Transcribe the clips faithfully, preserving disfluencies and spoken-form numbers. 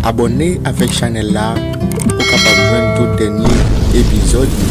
Abòne avèk chanèl la pou w kapab jwenn tout dènye epizòd yo.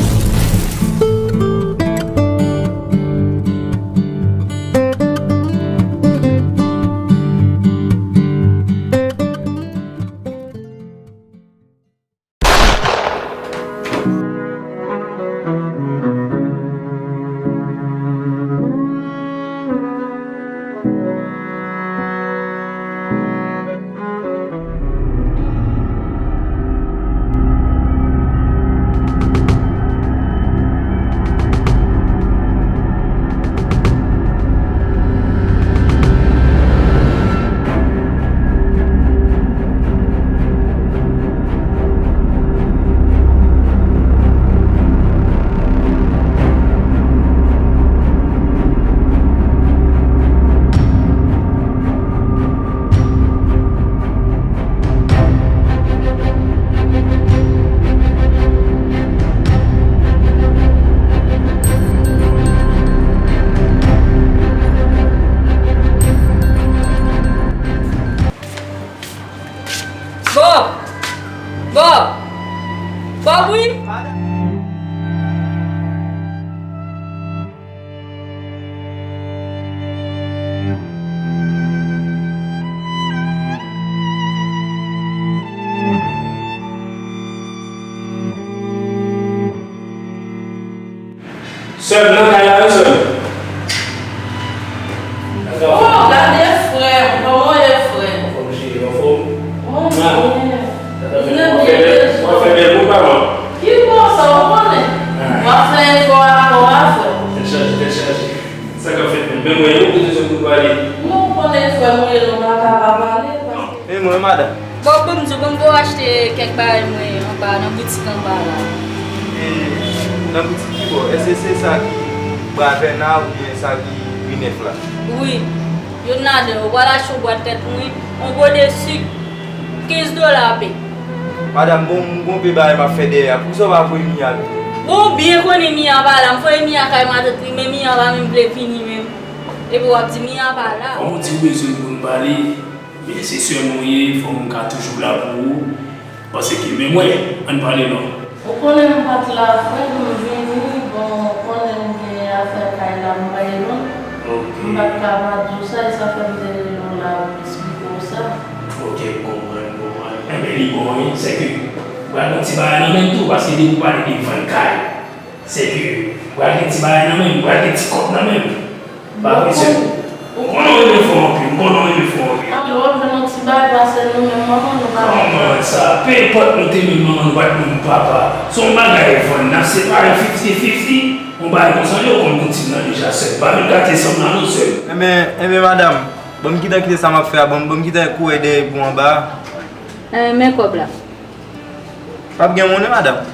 Bob! Bob! Bob, wi! Sè m nan kay la wi, sè m. Oh, gade frè m, kòman w ye, frè m? Anfòm cheri, anfòm. Mwen byen. Mwen fè bèl, mwen fè bèl moun pa mwen. Ki konsa, ou konnen? W ap fè efò ankò a, frè m. Tèt chaje, tèt chaje. Sa k ap fèt menm? Men mwen, ou kote sòt pou pale? Non, ou konnen frè m ou ye, nou pa ka pa pale, paske. Men mwen, madanm. Bon, ban m di w, ban m voye achte kèk bagay mwen anba, nan boutik anba la. E, nan boutik ki bò? Èske se sa ki Bravèna oubyen sa ki Ri Nèf la? Wi, youn ladan yo. Ou pral achte yon bwat tèt mwen, yon gode sik, kenz dola ape. Madanm, bon, m gon pe bagay m ap fè dèyè a. Poukisa w pa voye mi a pito? Bon, ou byen konnen mi a pa la. M voye mi a kay matant li, men mi a pa menm vle vini menm. Epi w ap di mi a pa la. Kòm ou di w bezwen moun pale, men se sè m ou ye, fò m ka toujou la pou ou. Paske, men mwen, ann pale non. Ou konnen m pa t la, frè m, m vini, bon, ou konnen m gen afè kay la, m pa ye non. Ok. M pa t ka pa di w sa, e sa fè m te rele w la, m esplike w sa. Ok, m konprann, m konprann. Enben, li bon, wi. Sèke, pral gon ti bagay nan men m tou, paske depi w pale de vann kay, sèke, pral gen ti bagay nan men m, pral gen ti kòb nan men m. Pa vre, sè m. M konnen w renmen fè w anpil, m konnen w renmen fè w anpil. Anpil, w ap jwenn yon ti bagay pase nou menm manman nou pa. Kòman sa? Pe enpòt nou te menm manman nou pa t menm papa. Se yon bagay vann, n ap separe fifty fifty. Yon bagay konsa, yo konn boutik nan deja, sè m. Pa vin gate san m nan non, sè m. Enben, enben, madanm, ban m gentan kite sa m ap fè a, ban m, ban m gentan kouri dèyè pou anba a. Eh, men kòb la. P ap gen monnen, madanm?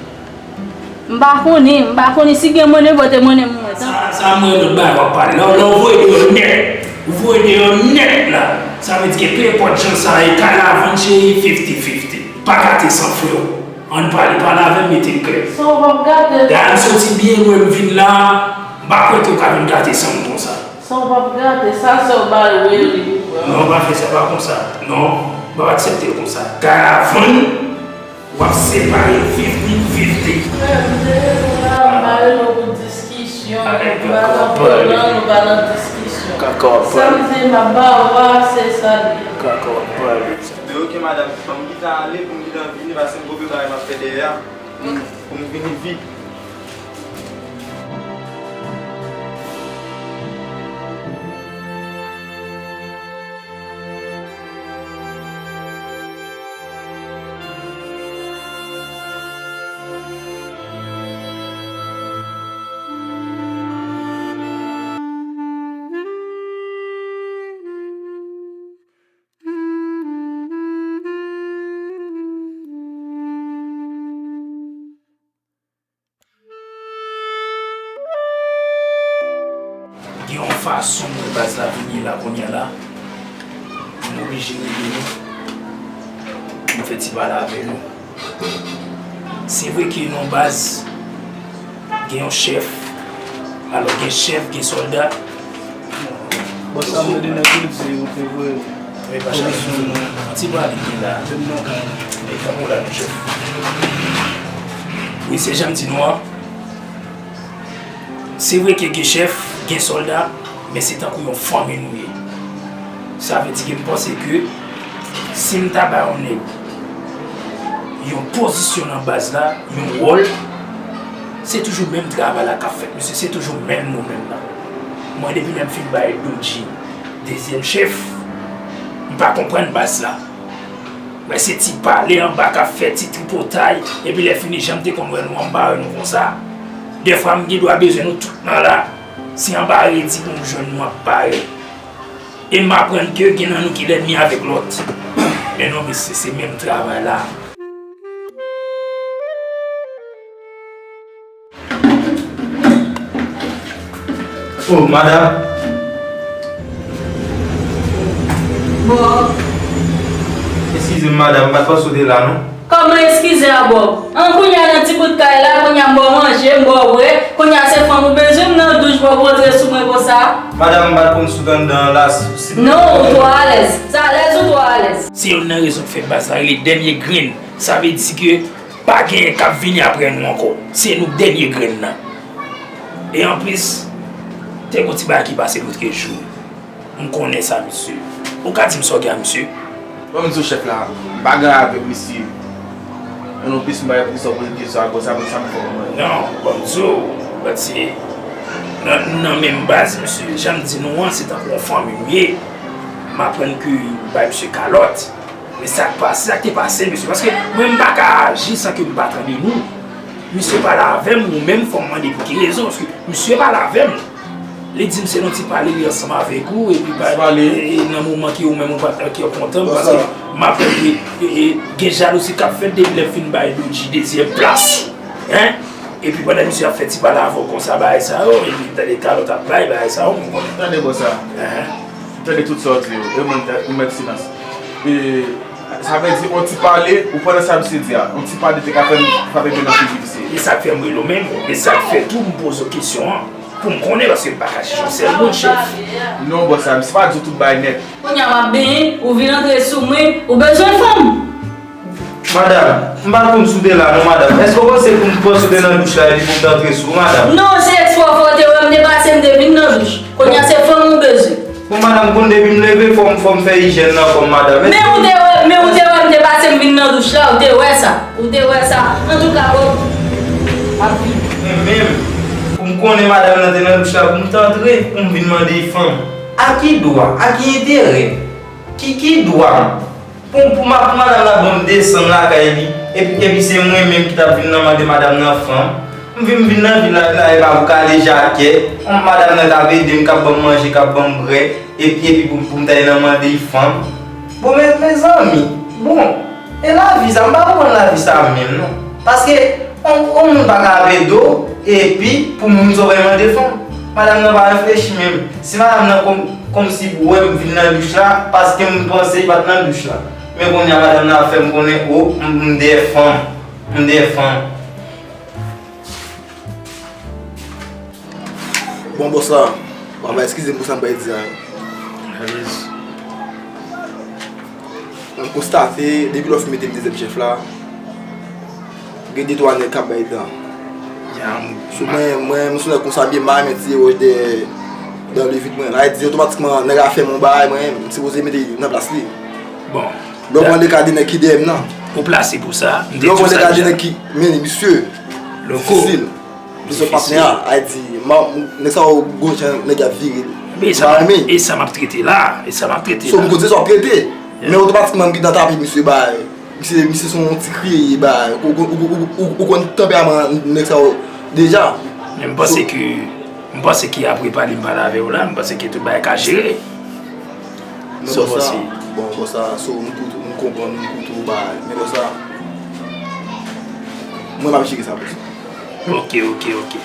M pa konnen, m pa konnen. Si gen monnen, pote monnen pou mwen, tanpri. Sa, sa mwen lòt bagay w ap pale. Lè, lè w voye deyò nèt, ou voye deyò nèt la. Sa vle di ke pe enpòt jan sa ye, kay la vann cheri, fifty fifty. Pa gate san, frè o. Ann pale, pale avè m, mete m klè. San w p ap gate. Dayè m soti byen lwen, m vin la, m pa kwè ke w ka vin gate san m konsa. Sa w p ap gate, sa sè w ba yo, wi, wi. Non, pa fè sa, pa konsa. Non, m p ap aksepte l konsa. Kay la vann, w ap separe fifty fifty. Frè m, m te rele w la, m pa rele w pou diskisyon. M pa nan vyolan, nou pa nan diskisyon. Sa m di m ap ba w a, se sa l ye. Kaka w ap pale. Men ok, madanm, ban m gentan ale pou m gentan vini, paske m gon bagay m ap fè dèyè a. Pou m, pou m vini vit. Gen yon fason m wè baz la vin ye la kounye a la. M oblije rele nou pou m fè ti pale avè nou. Se vre ke nan baz, gen yon chèf. Alò, gen chèf, gen sòlda. Bon, sa m tande nèg yo di, ou te voye Wi, pa chache. Yon ti pale ki la. E tankou la, nou chèf. Wi, se jan m di nou an. Se vre ke gen chèf, gen sòlda, men se tankou yon fanmi nou ye. Sa vle di ke m panse ke si m ta bay yon nèg yon pozisyon nan baz la, yon wòl, se toujou menm travay la k ap fèt, mesye, se toujou menm nou menm nan. Mwen, depi lè m fin bay Dodji dezyèm chèf, m pa konprann baz la. Mwen, se ti pale anba k ap fè ti tripotay, epi lè fini, jan m te konn wè nou an, m pa wè nou konsa. Dèfwa, m gen dwa bezwen nou tout nan la. Si anba redi pou m jwenn nou ap parèt. E m aprann ke gen nan nou ki lènmi avèk lòt. Men non, mesye, se menm travay la. Oh, madanm. Bon. Eskize m, madanm, m pa t panse w te la, non. Kòman eskize a, Bòb? An, kounye a nan ti bout kay la, kounye a m ba w manje, m ba w bwè, kounye a se fanm ou bezwen, m nan douch, Bòb, ou rantre sou mwen konsa. Madanm, m pa t konn si w t anndan an la, si, si... Non, ou twò alèz. Sa alèz, ou twò alèz. Se youn nan rezon k fè baz la rele dènye grenn. Sa vle di ke pa genyen k ap vini apre nou ankò. Se nou k dènye grenn nan. E anplis, te gon ti bagay ki pase lotrejou. M konnen sa, mesye. Ou ka di m sa w gen a misye? Ban m di w, chèf la, m pa gen avèk misye. E non plis, m pa gen pou sa w poze m kesyon sa konsa, men sa m fè w konprann. Non, ban m di w, paske nan, nan menm baz, mesye, jan m di nou an, se tankou yon fanmi m ye. M aprann ke m bay misye kalòt. Men sa k pase, sa k te pase, mesye, paske mwen, m pa ka aji san ke m pa tande nou. Misye pale avè m, ou menm, fò m mande pou ki rezon, paske misye pale avè m. Li di m se yon ti pale li ansanm avèk ou, epi pa, e, e nan moman ke ou menm ou pa t, ke w kontan, paske m aprann ke, e, e, gen jalouzi k ap fèt depi lè m fin bay Dodji dezyèm plas. Hein? Epi pandan misye ap fè ti pale avè w konsa, bagay sa yo, epi tande kalòt ap bay, bagay sa yo, m konnen. Tande bon sa. Hein? Tande tout sa w di yo, e mwen, ou mèt silans. E, sa vle di, yon ti pale, ou pandan sa misye di a, yon ti pale te ka fè m, fè m nan pi difisil. E sa k fè m rele w menm, e sa k fè tou m poze w kesyon an, pou m konnen, paske m pa ka jije yon sèl moun, chèf. Non, bòs la, misye pa di w tout bagay nèt. Kounye a m ap benyen, ou vin antre sou mwen, ou bezwen fanm. Madanm, m pa t konn si w te la non, madanm. Èske w panse pou m panse w te nan douch la epi pou m t antre sou ou, madanm? Non, se eksprè w fè, w te wè m te pase, m te vin nan douch. Kounye a se fanm ou bezwen. Bon, madanm, konn depi m leve, fò m, fò m fè ijyèn nan kò m, madanm. Men ou te wè, men ou te wè m te pase, m vin nan douch la, ou te wè sa. Ou te wè sa. Antouka, bon, m ap vini. Men menm, pou m konnen madanm nan te nan douch la, pou m t antre, pou m vin mande fanm. A ki dwa? A ki enterè? Ki, ki dwa? Pou, pou ma-, pou madanm nan ban m desann lakay li, epi, epi se mwen menm ki t ap vin nan mande madanm nan fanm. M vin, m vin nan vil la, vin la, epi avou kale jakè, madanm nan t ap ede m, k ap ban m manje, k ap ban m bwè, epi, epi pou, pou m ta nan mande l fanm. Bon, men, mezanmi, bon, e lavi sa, m pa konprann lavi sa menm, non. Paske, yon, yon moun pa ka ap ede w, epi pou moun sa w pa mande fanm. Madanm nan pa reflechi menm. Si madanm nan kòm, kòmsi pou wè m vin nan douch la, paske m panse li pa t nan douch la. Men kounye a madanm nan ap fè m konnen, o, m, m dèyè fanm. M dèyè fanm. Bon, bòs la, w ap eskize m pou sa m pral di a. Alèz. M konstate, depi lè w fin mete m dezyèm chèf la, gen de twa nèg k ap bay dan. Sou mwen, mwen, m sou nèg konsa byen, m pa renmen tire wòch dèyè, dan le vid mwen. Sa vle di, otomatikman, nèg la fè m yon bagay, mwen, m sipoze mete nan plas li. Bon. Lè w pran de ka de nèg ki dèyè m nan. Ou plase pou sa, m te di w sa deja. Lè w pran de ka de nèg ki, men, misye, difisil. Misye patnè a, a di, ma, nèg sa yo gwo jan nèg y ap vire. Men e sa m ap trete la, e sa m ap trete la. So, m konn se sa w ap trete. Men otomatikman, m gentan tape misye bay. Misye, misye se yon ti kriye, bay. Ou, ou, ou konn tanperaman nèg sa yo deja. Men m panse ke, m panse ke apre pale m pale avè w la, m panse ke tout bagay ka jere. Men sa w panse? Bon, bòs la, so, m koute, m konprann, m koute w, bay. Men bòs la, mwen m ap jere sa, bòs. Ok, ok, ok.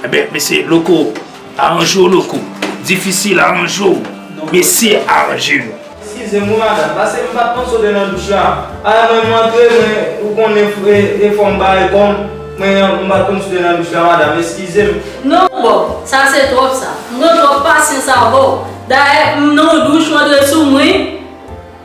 Enben, mesye, Loko, aranje w, Loko. Difisil, aranje w. Mesye, aranje nou. Eskize m wi, madanm, paske m pa t panse w te nan douch la. A, mwen, m antre, mwen, ou konnen, e, e fò m bare kò m. Mwen, m pa t konn si w te nan douch la, madanm, eskize m. Non, Bòb, sa se twòp, sa. M gen twòp pasyans avè w. Dayè, m nan douch, ou antre sou mwen.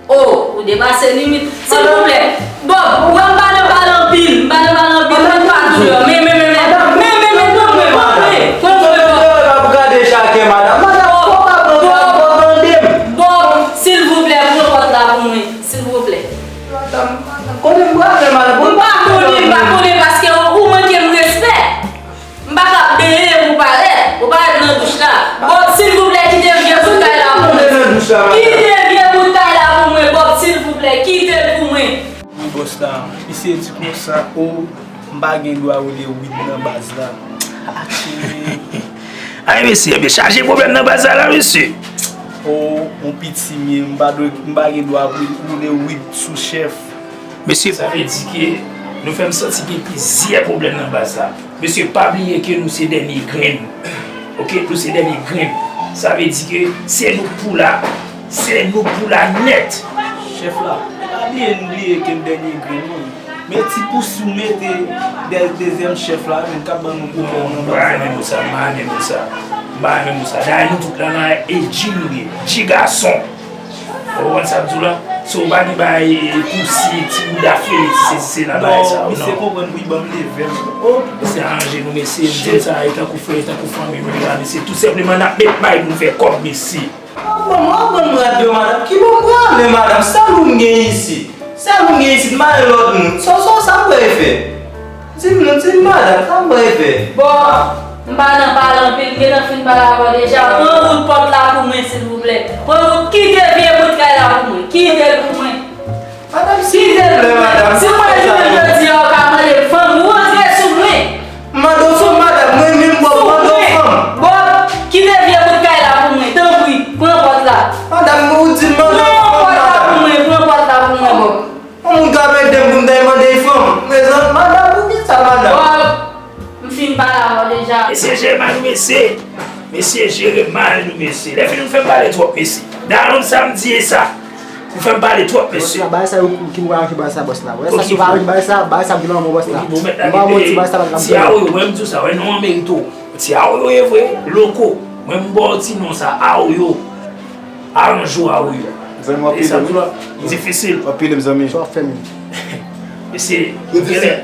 Oh, ou depase limit. Silvouplè. Bob, ou wè m pa nan pale anpil, m pa nan pale anpil, mwen pa tou lè. Men, men, men, men, men, men, men, pran mwen, pran mwen, pran mwen, Bob. Ap gade chake madanm. Madanm, fò pa pran Bob, Bob, tande m. Bob, silvouplè, pran pòt la pou mwen, silvouplè. Madanm, madanm, konnen m prale, madanm. M pa konnen, m pa konnen, paske ou, ou manke m respè. M pa ka benyen pou parèt. Ou parèt nan douch la. Bon, silvouplè, kite vye bout kay la pou mwen. Kite vye bout kay la pou mwen, Bob, silvouplè, kite l pou mwen. Wi, bòs la. Misye di konsa, o, m pa gen dwa woule wid nan baz la. Atchè. Ay, mesye, ebyen chaje pwoblèm nan baz la, la, mesye. O, yon piti m ye, m pa dwe, m pa gen dwa woule wid sou chèf. Mesye, sa vle di ke nou fè m santi gen plizyè pwoblèm nan baz la. Mesye, pa bliye ke nou se dènye grenn. Oke, nou se dènye grenn. Sa vle di ke se nou k pou la. Se nou k pou la nèt. Chèf la, pa bliye n bliye ke n dènye grenn, non. Men ti pous ou mete dèyè dezyèm chèf la, menm k ap ban nou pwoblèm nan baz la. M pa renmen mo sa, m pa renmen mo sa. M pa renmen mo sa. Dayè nou tout la nan edji nou ye. Edji gason. Ou konprann sa m di w la? So, ou pa gen bagay, e, pousi, ti bouda fele, ti sesi, sela, bagay sa yo, non. Misye konprann pou l ban m leve m. O, mesye, aranje nou, mesye. M di w sa, e tankou frè, e tankou fanmi nou ye la, mesye. Tou senpleman, n ap met may pou n fè kòb, mesye. W ap ban m, w ap ban m rad yo, madanm. Ki bò m prale, madanm? Sèl ou m gen isit. Sèl ou m gen isit, m pa gen lòt moun. So, so, sa m pral fè? Di m non, di m madanm, sa m pral fè? Bon, m pa nan pale anpil, m gentan fin pale avè w deja. Pran wout pòt la pou mwen, silvouplè. Pran wout, kite vye bout kay la pou mwen. Kite l pou mwen. Madanm, silvouplè, madanm, si mwen jounen jodi a, ou ka mande m fanm, ou rantre sou mwen. Mande w fanm, madanm, mwen menm, Bob, mande w fanm. Bob, kite vye bout kay la pou mwen, tanpri, pran pòt la. Madanm, ou di m mande w fanm, madanm. Pran pòt la pou mwen, pran pòt la pou mwen, Bob. Yon moun k ap ede m pou m ta mande fanm. Mezanmi, madanm, poukisa, madanm? Bob, m fin pale avè w deja. Mesye, jere mal nou, mesye. Mesye, jere mal nou, mesye. Lè fini, nou fè m pale twòp, mesye. Dayè, nou samdi e sa. Nou fè m pale twòp, mesye. Bòs la, bagay sa yo ki pou aranje bagay sa, bòs la. Wè sa, si w pa aranje bagay sa, bagay sa ap vin anmò, bòs la. M pa manti, bagay sa pa t ap vin. Ti Awoyo, mwen m di w sa, wè, non an merite w. Ti Awoyo ye vre, loko. Mwen m ba w ti non sa, Awoyo. Aranj ou Awoyo. Zanmi, w ap ede m. Difisil. W ap ede m, zanmi. Sa w ap fè menm? Mesye,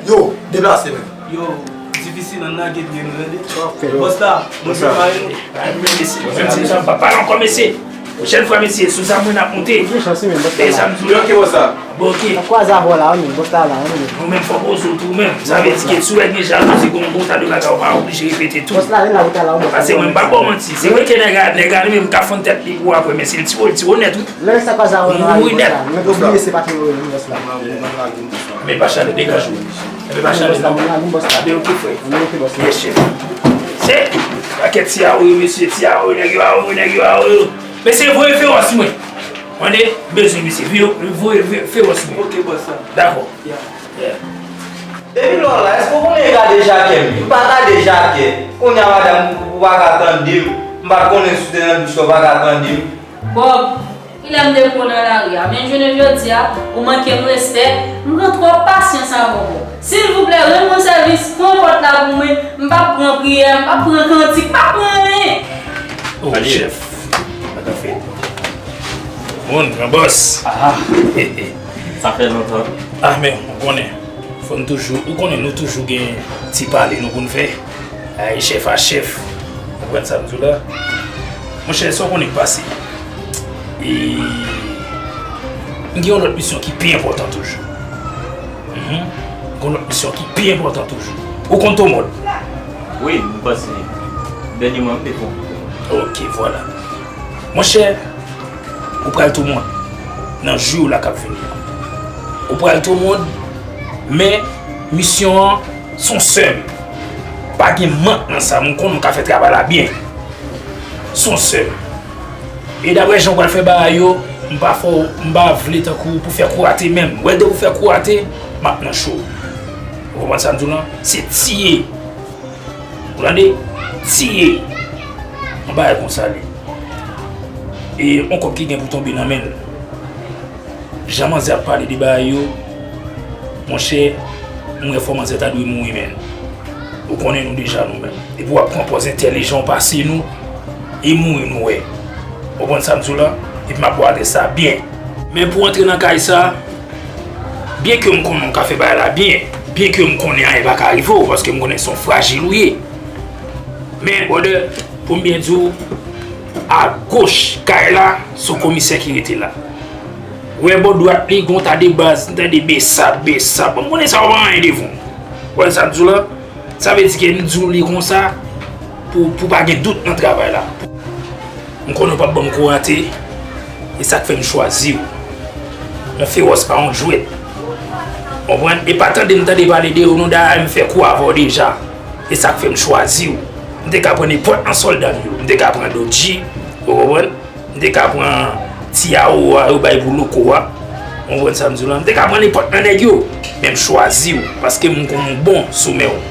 yo, deplase menm. Yo, difisil, ann lage pye nou, tande. Sa w ap fè? Bòs la, mwen prepare nou. Ay, men mesye, mwen menm se sa, m pa pale ankò, mesye. Pwochèn fwa, mesye, sou sa mwen ap monte. Gen chans, wi, men bòs la. E sa m di w la. Ok, bòs la. Bon, ok. N ap kwaze avè w la, wi, men bòs la la, wi, men. Ou menm fò poze w tou, ou menm. Sa vle di ke si w wè gen jalouzi, gon, gon ta de bagay, ou pa oblije repete tou. Bòs la, wi, la, ou ta la, wi, bòs la. Paske mwen m pa ba w manti. Se vre ke nèg la, nèg la li menm ka fè yon tèt li pou apre, men se li ti, ti onèt, wi. Lè sa kwaze avè w la, wi, bòs la. Mwen obliye se pa te yo, wi, bòs la. Men pa chale, degaje w. Men pa chale, non. Mwen lage, bòs la. Abe, ok, frè. Mwen ok, bòs la. Yes, chef. Se pakèt ti Awoyo, mesye, ti Awoyo, nèg yo Awoyo, nèg yo Awoyo. Mesye, voye fewòs mwen. Mwen de bezwen misye. Voye, voye fewòs mwen. Ok, bòs la. Dakò. Yeah. Yeah. Depi lò la, èske w konnen gade jakè m? M pa gade jakè. Kounye a, madanm, ou pa ka tande m. M pa t konnen si w te nan douch la, ou pa ka tande m. Bob, kilè m te pran w nan lari a? Men jounen jodi a, ou manke m respè. M pran twòp pasyans avè w, Bob. Silvouplè, rann mwen sèvis, pran pòt la pou mwen. M p ap pran priyè, m p ap pran kantik, m p ap pran anyen. Oh, chèf. Sa ka fèt. Moun, gran bòs. Ah, sa fè lontan. Ah, men, ou konnen. Fò n toujou, ou konnen nou toujou gen ti pale nou pou n fè. Ay, chèf a chèf. Ou konprann sa m di w la? Monchè, sa w konnen k pase? E, m gen yon lòt misyon ki pi enpòtan toujou. Mhm. Gon lòt misyon ki pi enpòtan toujou. Ou konn Tomod? Wi, m panse dènyèman m te fè yon kout Tomod. Ok, vwala. Monchè, ou pral Tomod nan jou yo la k ap vini an. Ou pral Tomod, men misyon an se yon sèl. Pa gen mank nan sa, m konnen w ka fè travay la byen. Se yon sèl. E daprè jan w pral fè bagay yo, m pa fè w, m pa vle tankou pou fè kou rate menm. Wè depi w fè kou rate, m ap nan cho. Ou konprann sa m di w lan? Se tiye. Ou tande? Tiye. Yon bagay konsa li. E yon kòb ki gen pou tonbe nan men l. Jan manzè ap pale de bagay yo, monchè, m wè fò manzè ta dwe mouri, menn. Ou konnen nou deja nou menm. Epi w ap pran pòz entèlijan w pase nou, e mouri nou wè. Ou konprann sa m di w la? Epi m ap ba w adrès sa byen. Men pou antre nan kay sa, byen ke m konnen w ka fè bagay la byen, byen ke m konnen anyen pa ka rive w, paske m konnen se yon frajil ou ye. Men, brother, pou m byen di w, agoch kay la, se yon komisè ki rete la. Ou wè bò dwat li, gen yon ta de baz, m tande besap, besap. Bon, m konnen sa w pa anyen devan w. Ou konprann sa m di w la? Sa vle di ke m di w li konsa pou, pou pa gen dout nan travay la. M konnen w p ap ban m kou rate, e sa k fè m chwazi w. Yon fewòs pa yon jwèt. Ou konprann? E pa tande m tande pale de ou non, dayè m fè kou avè w deja. E sa k fè m chwazi w. M te ka pran nenpòt nan sòlda m yo. M te ka pran Dodji, ou konprann? M te ka pran ti Awo a yo bay pou Loko a. Ou konprann sa m di w la? M te ka pran nenpòt nan nèg yo. Men m chwazi w, paske m konn ou bon sou men w.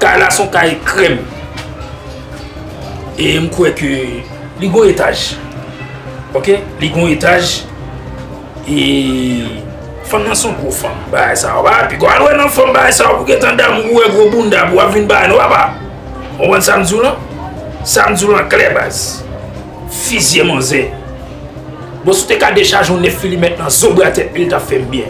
Kay la se yon kay krèm. E m kwè ke li gon etaj. Oke? Li gon etaj. E fanm nan se yon gwo fanm. Bagay sa yo, pa pi gwo. Al wè nan fanm bagay sa yo, pou gentan damou, ou wè gwo bounda, pou w ap vin bagay, non, papa. Ou konprann sa m di w lan? Sa m di w lan klè, baz. Fizye manzè. Bon, si w te ka dechaje yon nèf milimèt nan zo bra tèt li, l t ap fè m byen.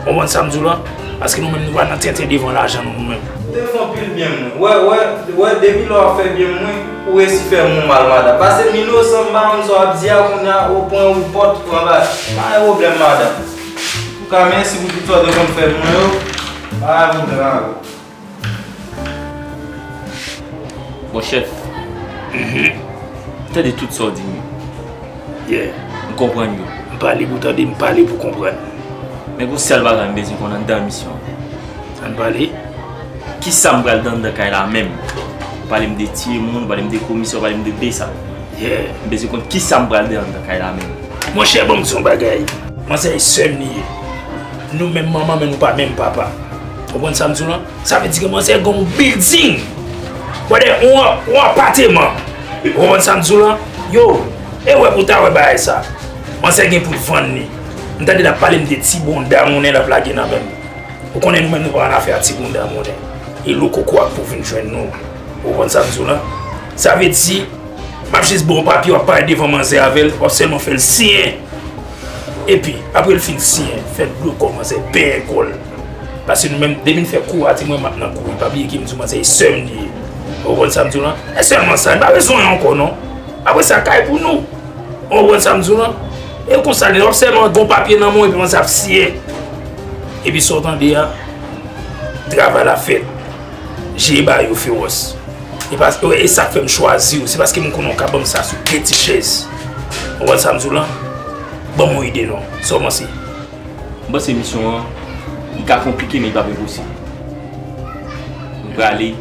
Ou konprann sa m di w lan? Paske nou menm, nou pa nan tenten devan lajan, non, nou menm. Ou te fè anpil byen, mwen. Wè, wè, wè, depi lè w ap fè byen, mwen, ou resi fè moun mal, madanm. Pase m inosan, m pa konn sa w ap di a, kounye a, ou pran ou pòt, pran bagay. Pa gen pwoblèm, madanm. Antouka, mèsi pou tout sa w te konn fè pou mwen yo. Pa gen pwoblèm avè w. Bon, chèf, m tande tout sa w di m yo. Yeah. M konprann yo. M pale pou tande, m pale pou konprann. Men gon sèl bagay m bezwen konn anndan misyon an. Ann pale. Kisa m pral di anndan kay la menm? Ou pale m de tiye moun, ou pale m de komisè, ou pale m de besap. Yeah. M bezwen konn kisa m pral di anndan kay la menm. Monchè, ban m di yon bagay. Manzè e sè m li ye. Nou menm manman, men nou pa menm papa. Ou konprann sa m di w lan? Sa vle di ke manzè gen yon bilding. Brother, yon, yon apateman. Ou konprann sa m di w lan? Yo, e wè pou w ta wè bagay sa. Manzè gen pou l vann li. M tande l ap pale m de ti bonda monnen l ap lage nan men m. Ou konnen nou menm nou pa ann afè a ti bonda monnen. E Loko Kwak pou vin jwenn nou. Ou konprann sa m di w lan? Sa vle di, m ap jis ba w papye, w ap parèt devan manzè avè l, w ap sèlman fè l siyen. Epi, apre l fin siyen, fè dlo kò manzè, benyen kò l. Paske nou menm, depi n fè kou a, ti mwen m ap nan kouri. Pa bliye ke m di w manzè e sè m li ye. Ou konprann sa m di w lan? E sèlman sa, li pa bezwen anyen ankò non. Apre sa, kay pou nou. Ou konprann sa m di w lan? E konsa li ye, w ap sèlman gen yon papye nan men w epi manzè ap siyen. Epi sa w tande a, travay la fèt. Jere bagay yo fewòs. E pas-, e sa k fè m chwazi w, se paske m konnen w ka ban m sa sou de ti chèz. Ou konprann sa m di w lan? Ban m yon ide non. Sa w panse? M panse misyon an, li ka konplike, men li p ap enposib. M prale.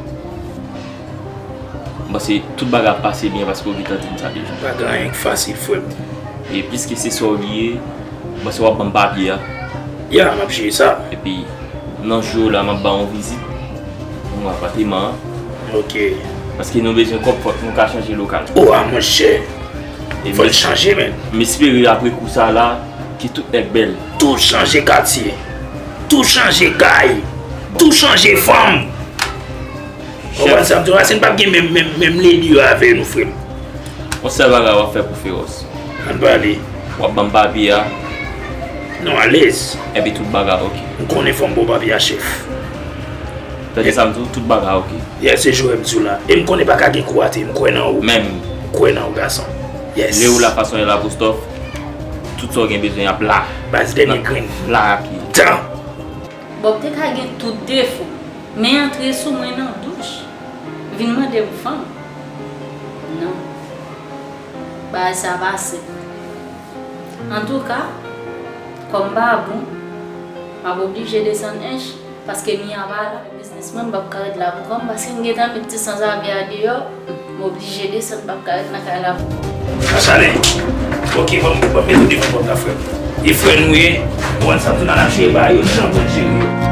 M panse tout bagay ap pase byen paske w gentan di m sa deja. Pa gen anyen k fasil, frè m. E piske se sa w li ye, m panse w ap ban m papye a. Ya, m ap jere sa. Epi, nan jou yo la, m ap ba w yon vizit. Yon apateman an. Ok. Paske nou bezwen kòb, fòk nou ka chanje lokal. O a, monchè. E fò l chanje, men. M espere apre kou sa la, ke tout nèg bèl. Tou chanje katye. Tou chanje kay. Tou chanje fanm. Ou konprann sa m di w la? Si n p ap gen menm, menm, menm leli yo avè nou, frè m. Yon sèl bagay w ap fè pou Fewòs. Ann pale. W ap ban m papye a. Non, alèz. Epi tout bagay oke. M konnen fò m ba w papye a, chèf. Tande sa m di w, tout bagay oke. Yes, se jwè m di w la. E m konnen pa ka gen kou atè, m kwè nan ou. Menm. M kwè nan ou, gason. Yes. Lè ou la fason e lapostòf, tout sa w gen bezwen ap la. Baz dènye grenn. La ak li. Tan. Bòb te ka gen tout defo, men antre sou mwen nan douch, vin mande m fanm. Non. Bagay sa pa senp. Antouka, kòm m pa bon, m ap oblije desann ench, paske Mia pa la. Biznis mwen, m p ap ka ret la pou kò m, paske m gentan met ti sanzave a deyò, m oblije desann, m p ap ka ret nan kay la pou kò m. Kachale! Oke, ban m, ban m mete w devan pòt la, frè m. E frè nou ye, ou konn sa m di w la, n ap jere bagay yo jan pou n jere yo.